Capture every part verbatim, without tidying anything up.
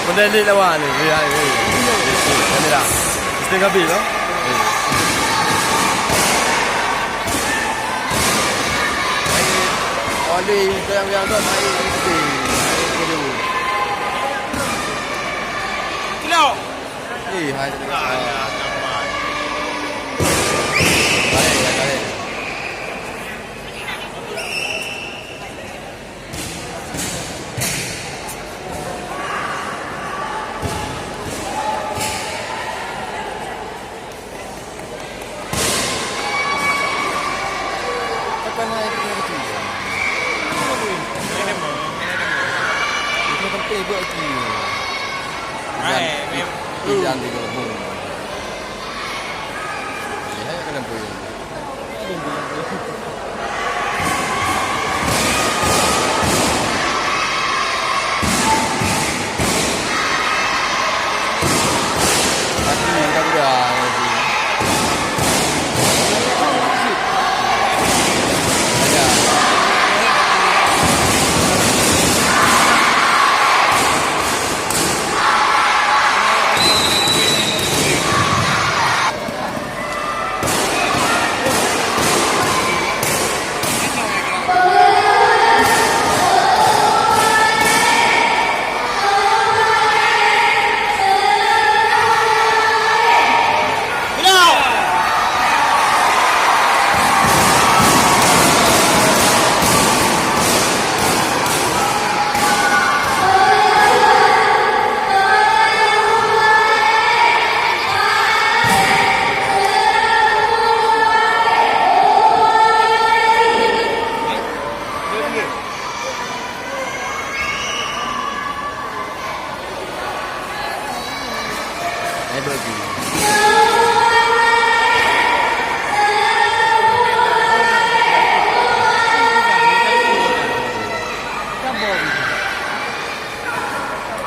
Pandai lé lawan ni. Ya, ya, ya. Kamera. Mesti ngabi lah. Oleh yang yang tu main mesti. Main dulu. Kilo. Eh, hai. Baik, baik, baik. Takkan hai kena kecil. Itu kan teh buat kecil. Hai, mem- Pilihan di gerbong. Lihat kena puyuh.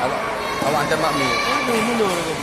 Awak, awak hantar mak mi. Aduh, mundur aku.